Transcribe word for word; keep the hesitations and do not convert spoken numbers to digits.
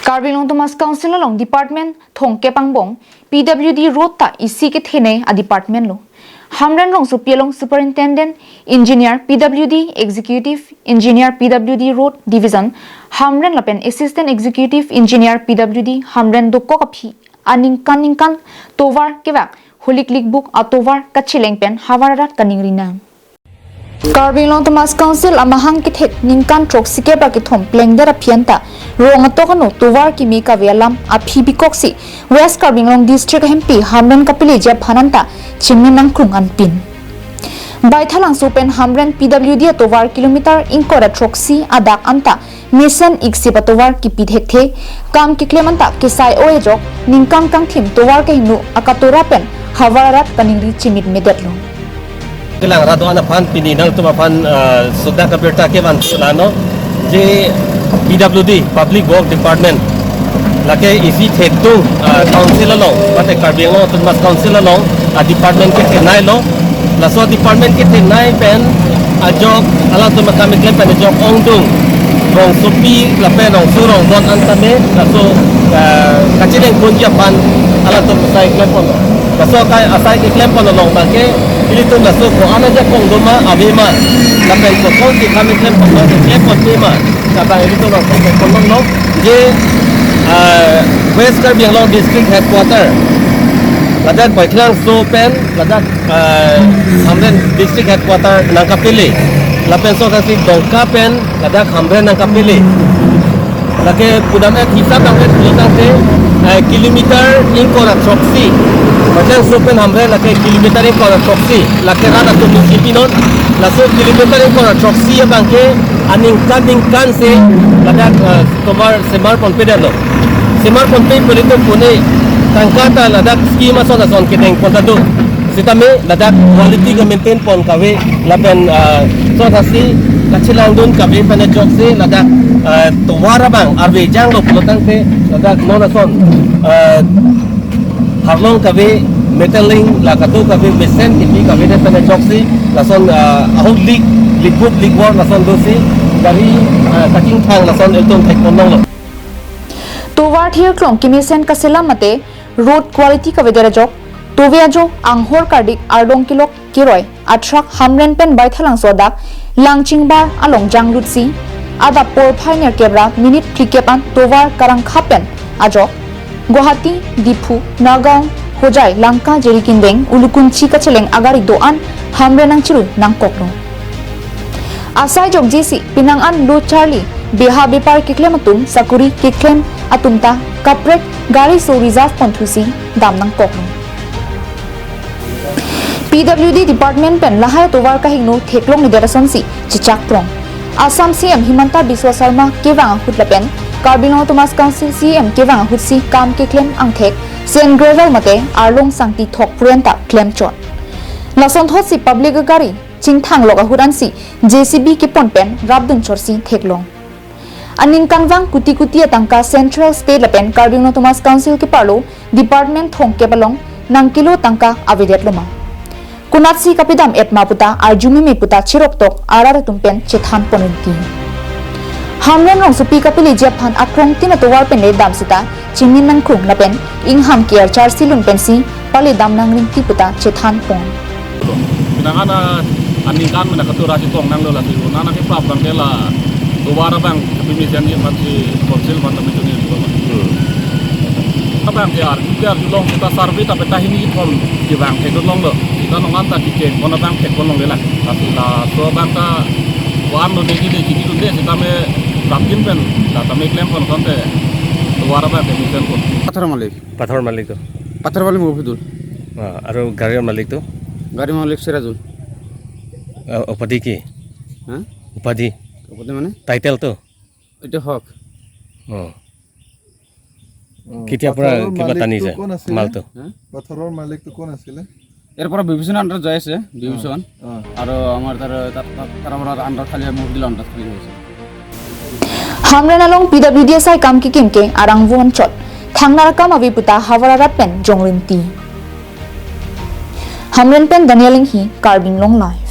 Karbi Anglong Autonomous Council along department thongkep angbong P W D road ta isi kethenei a department lo. Hamren rongsopi along Superintendent Engineer P W D, Executive Engineer P W D Road Division Hamren lapen Assistant Executive Engineer P W D Hamren dokok aphi aningkan ningkan tovar kevang holik likbuk atovar kacheleng pen havar arat kaningri nang. Karbi Anglong Autonomous Council amahang kethek ningkan throksi kep ra kethom plengdet aphi anta rong atok ano tovar kimi kave alam aphi bikoksi West Karbi Anglong District ahempi Hamren kapiliji aphan anta chimin nangkrung anpin. Baithalangso pen Hamren P W D atovar kilometer ingkoi ra throksi adak anta mesen iksi patovar kipi thekthe, kam keklem anta kesai o-e ajok ningkan kangthim tovar kehingno akatora pen havar arat kaningri chimit medet lo. Kelang rat do-an aphan pini nangtum aphan, ah, suda kabirta kevan lano je P W D Public Work Department lake isi thetu, ah, council along, mate Karbi Anglong Autonomous Council along, ah, department kethenei lo. Laso department kethenei pen ajok alangtum akam keklem pen ajok ongdung rongsopi lapen rongso rongbot an tame laso, ah, kacheleng ponji aphan alangtum asai klem ponlo. Laso akai asai keklem pon along abangke ilitum laso ko-an ajakong doma ave ma lapen kosonsi kam keklem pon abangke klem ponpe ma, labang ilitum laso klem ponlonglo. Je, ah, West Karbi Anglong District Headquarter ladak Baithalangso pen ladak, ah, Hamren District Headquarter nangkapele lapen so kasi Dongka pen ladak Hamren nangkapele. Lake pudam-et hisap nangvet pulotangte, eh, kilometer ingkoi ra throksi. Baithalangso pen Hamren lake kilometer ingkoi ra throksi. Lake rat atum isi pinon. Laso kilometer ingkoi ra throksi abangke aningkan ningkan si ladak, eh, tovar semar ponpedetlo. Semar ponpe pulito pune tangka ta ladak scheme ason ason kedeng pon ta do. Sitame ladak quality ke maintain pon kave lapen, ah, so thasi kachelangdun kave pen ajoksi ladak, ah, tovar abang arve janglo pulotangte ladak non ason, ah, harlong kave metalling la kado kave mesen kipi kavedet pen ajoksi lason, ah, ahok lik likbuk likbor lason dosi gari, ah, kachingthang lason ilitum thek ponlonglo. Tovar thirklong kemesen kaselam mate road quality kavedet ajok, tove ajo anghor kardik arlong kelok keroi atrak Hamren pen Baithalangso adak Langchingbar along janglutsi adap porphai nerkep ra minute phlikep an tovar karangkha pen ajok Guwahati, Diphu, Nagaon, Hojai, Lanka, Jirikindeng, Ulukunchi kacheleng agari do-an Hamren nangchiru nangkoklo. Asai jokjesi penang an lo charli beha bepar keklem atum sakuri keklem atum ta kaprek gari so reserve ponthusi dam nangkoklo. P W D department pen lahai tovar kahingno theklongledet asonsi chechak prong. Assam C M Himanta Biswa Sarma kevang ahut lapen Karbi Anglong Autonomous Council C M kevang ahutsi kam keklem angthek sand gravel mate arlong sangti thok purenta klemchot. Lasonthotsi public gari chingthanglok ahut ansi J C B kepon pen rapdun chotsi theklong. Aningkanvang kuti kuti atangka Central, State lapen Karbi Anglong Autonomous Council keparlo department thongkep along nangkelo tangka avedet loma. Konatsi kapedam-et ma puta arjumeme puta chiroktok arat atum pen chethan ponrinti. Hamren rongsopi kapeleji aphan akrongtin atovar pen le dam sita chimin nangkrung lapen ingham ke-er charsi lun pensi pale dam nangrinti puta chethan pon. Pinang ana aningkan mena katura si tong nanglo lasi nana ke prap bang ke la tovar abang kepimisen ye matsi konsil mata mituni. Abang ke ar ke arjulong kita sarvi tapi tahini thom kevang thekdunlonglo. Kita nongan ta kiceng kona bang thek konlongle la. Tapi laso abang ta wan lo degi degi dun de sitame rapkin pen la tame klem pon konte tovar abang kepimisen pon. Pathor Malik. Pathor Malik to? Pathor Malik Mufidul. Ah, aru gari malik to? Gari malik Sirajul. Ah, upadi ki? Hah? Upadi? Upadi mane? Title to? Itu hok. Oh. অ, কেতিয়াৰ পৰা পাথৰৰ কিবা মালিকটো টানিছে কোন আছিলে? মালটো? হা? পাথৰৰ মালিকটো কোন আছিলে? ইয়াৰ পৰা বিভূষণ আণ্ডাৰত যাই আছে, বিভূষণ। অ। আৰু আমাৰ তাৰ, তাৰ, তাৰ, তাৰ পৰা আণ্ডাৰ খালী, মফিদুল আণ্ডাৰ খালী হৈছে। Hamren along P W D asai kam kekim ke arang von chot. Thangnar kam ave puta havar arat pen jongrinti. Hamren pen Daniel Inghi, Karbi Anglong Live.